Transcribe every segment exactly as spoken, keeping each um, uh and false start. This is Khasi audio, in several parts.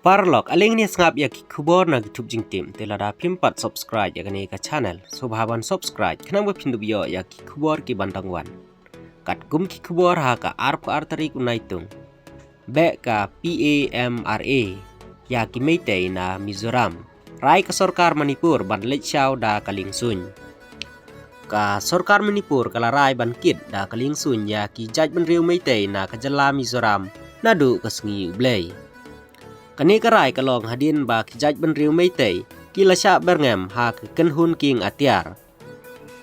Paralok, ale ngin ïa sngap ïa ki khubor na ki thup jingtip, te lada phim pat subscribe ïa kane ka channel, sngewbha ban subscribe khnang ba phin dup ïoh ïa ki khubor ki ban dang wan. Katkum ki khubor ha ka arphew ar tarik u Naitung, beh ka P A M R A ïa ki Meitei na Mizoram. Rai ka sorkar Manipur ban leit shaw da ka liengsuiñ. Ka sorkar Manipur ka la rai ban kit da ka liengsuiñ ïa ki jaitbynriew Meitei na ka jylla Mizoram naduh ka sngi U Blei. Kane ka rai ka long hadien ba ki jaitbynriew Meitei ki la shah byrngem ha ka kynhun kieng atiar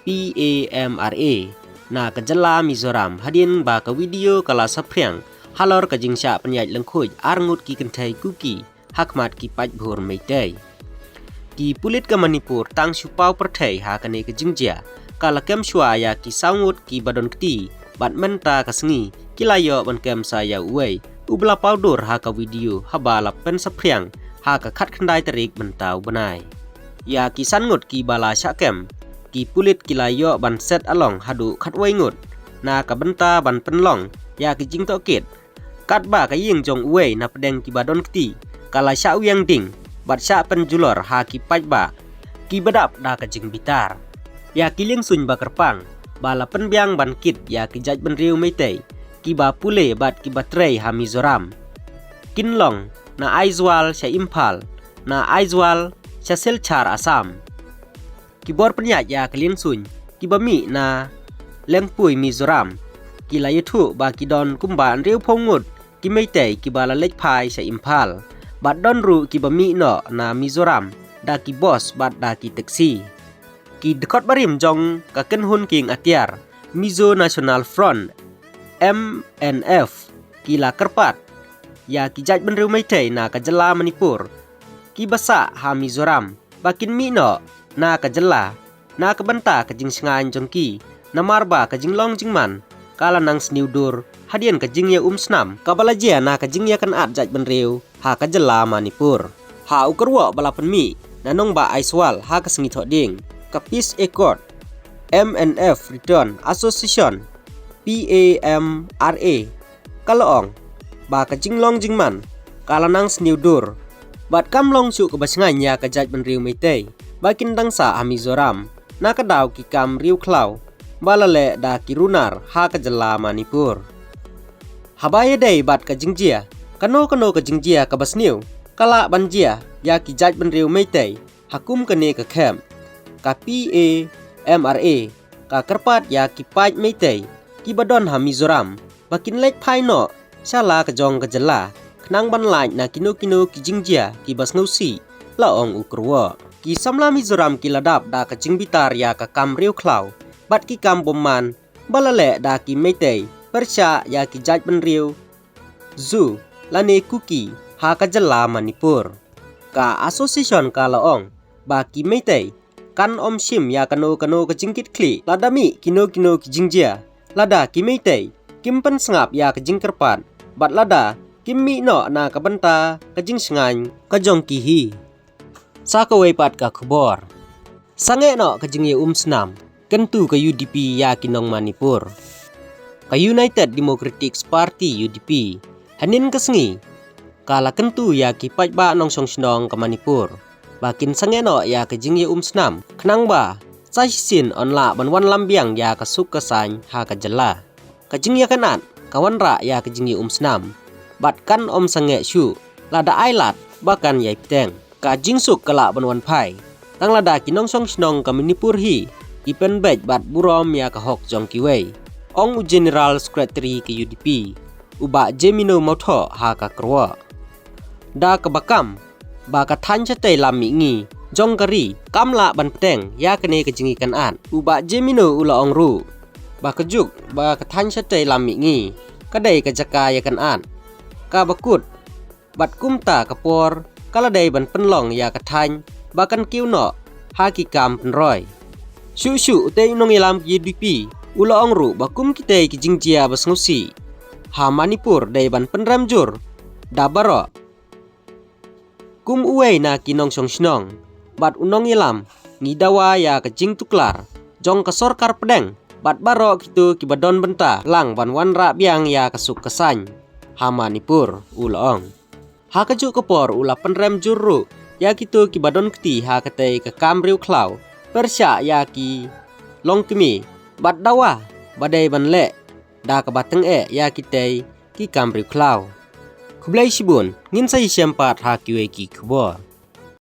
P A M R A na ka jylla Mizoram hadien ba ka video ka la saphriang halor ka jingshah pynïaid lyngkhuid ar ngut ki kynthei Kuki ha khmat ki paidbah Meitei. Ki pulit ka Manipur tang shu paw pyrthei ha kane ka jingjia, ka la kem shuwa ïa ki saw ngut ki ba don kti, bad mynta ka sngi ki la ïoh ban kem sa ïa uwei uba la paw dur ha ka video haba la pynsaphriang ha ka khatkhyndai tarik mynta u bnai. Ïa ki san ngut ki ba la shah kem, ki pulit ki la ïoh ban set along haduh khatwei ngut na ka bynta ban pynlong ïa ki jingtohkit, katba ka ïing jong uwei na pdeng ki ba don kti ka la shah wiang ding bad shah pynjulor ha ki paidbah ki ba dap da ka jingbitar. Ïa ki liengsuiñ ba kyrpang ba la pynbiang ban kit ïa ki jaitbynriew Meitei ki ba pule bad ki ba trei ha Mizoram kin long na Aizawl sha Imphal, na Aizawl sha Silchar Assam. Ki bor pynïaid ïa ka liengsuiñ ki ba mih na Lengpui Mizoram ki la ïathuh ba ki don kumba hynriewphew ngut ki Meitei ki ba la leit phai sha Imphal, bad don ruh ki ba mih noh na Mizoram da ki bos bad da ki taxi. Ki dkhot barim jong ka kynhun kieng atiar Mizo National Front, M N F, ki la kyrpad ïa ki jaitbynriew Meitei na ka jylla Manipur ki ba sah ha Mizoram ba kin mih noh na ka jylla na ka bynta ka jingshngaiñ jong ki, namar ba ka jinglong jingman ka la nang sniew dur hadien ka jingïaumsnam ka ba la jia na ka jingïakynad jaitbynriew ha ka jylla Manipur. Ha u kyrwoh ba la pynmih na nongbah Aizawl ha ka sngi Thohdieng, ka Peace Accord, M N F Return Association, P A M R A, ka la ong ba ka jinglong jingman ka la nang sniew dur bad kam long shuh ka ba shngaiñ ïa ka jaitbynriew Meitei ba kin dang sah ha Mizoram na ka daw ki kam riewkhlaw ba la leh da ki runar ha ka jylla Manipur. Haba ïadei bad ka jingjia, kano kano ka jingjia ka ba sniew ka lah ban jia ïa ki jaitbynriew Meitei ha kum kane ka khep. Ka P A M R A ka kyrpad ïa ki paid Meitei ki ba don ha Mizoram ba kin leit phai noh sha la ka jong ka jylla khnang ban lait na kino kino ki jingjia ki ba sngewsih, la ong u kyrwoh. Ki samla Mizoram ki la dap da ka jingbitar ïa ka kam riewkhlaw bad ki kam bymman ba la leh da ki Meitei pyrshah ïa ki jaitbynriew Zu lane Kuki ha ka jylla Manipur. Ka association ka la ong ba ki Meitei kan ym shim ïa kano kano ka jingkitkhlieh lada mih kino kino ki jingjia, lada ki Meitei kim pynsngap ïa ka jingkyrpad bad lada kim mih noh na ka bynta ka jingshngaiñ ka jong ki hi. Sa kawei pat ka khubor. Sangeh noh ka jingïaumsnam kyntu ka U D P ïa ki nong Manipur. Ka United Democratic Party, U D P, hynnin ka sngi ka la kyntu ïa ki paidbah nongshong shnong ka Manipur ba kin sangeh noh ïa ka jingïaumsnam khnang ba sa shisien yn lah ban wanlam biang ïa ka suk ka saiñ ha ka jylla. Ka jingïakynad ka wanrah ïa ka jingïaumsnam bad kan ym sangeh shuh lada ai lad ba kan ïai bteng. Ka jingsuk ka lah ban wan phai tang lada ki nongshong shnong ka Manipur hi ki pynbeit bad burom ïa ka hok jong kiwei, ong u General Secretary ka U D P, u Bah Jemino Mawthoh, ha ka kyrwoh. Da kaba kam ba ka thaiñ shatei lam mihngi jong ka ri kam lah ban bteng ïa kane ka jingïakynad, u Bah Jemino u la ong ruh ba ka juk ba ka thaiñ shatei lam mihngi ka dei ka jaka ïakynad ka ba kut bad kumta ka por ka la dei ban pynlong ïa ka thaiñ ba kan kiew noh ha ki kam pynroi. Shuh shuh utei u nongïalam ka U D P u la ong ruh ba kum kitei ki jingjia ba sngewsih ha Manipur dei ban pynrem jur da baroh. Kum uwei na ki nongshong shnong bad u nongïalam, ngi dawa ïa ka jingtuklar jong ka sorkar pdeng bad baroh kito ki ba don bynta lang ban wanrah biang ïa ka suk ka saiñ ha Manipur, u la ong. Ha kajuh ka por u la pynrem jur ruh ïa kito kiba don kti ha katei ka kam riewkhlaw, pyrshah ïa ki longkmie bad dawa ba dei ban leh da kaba tyngeh ïa kitei ki kam riewkhlaw. Khublei shibun, ngin sa ïashem pat ha kiwei ki khubor.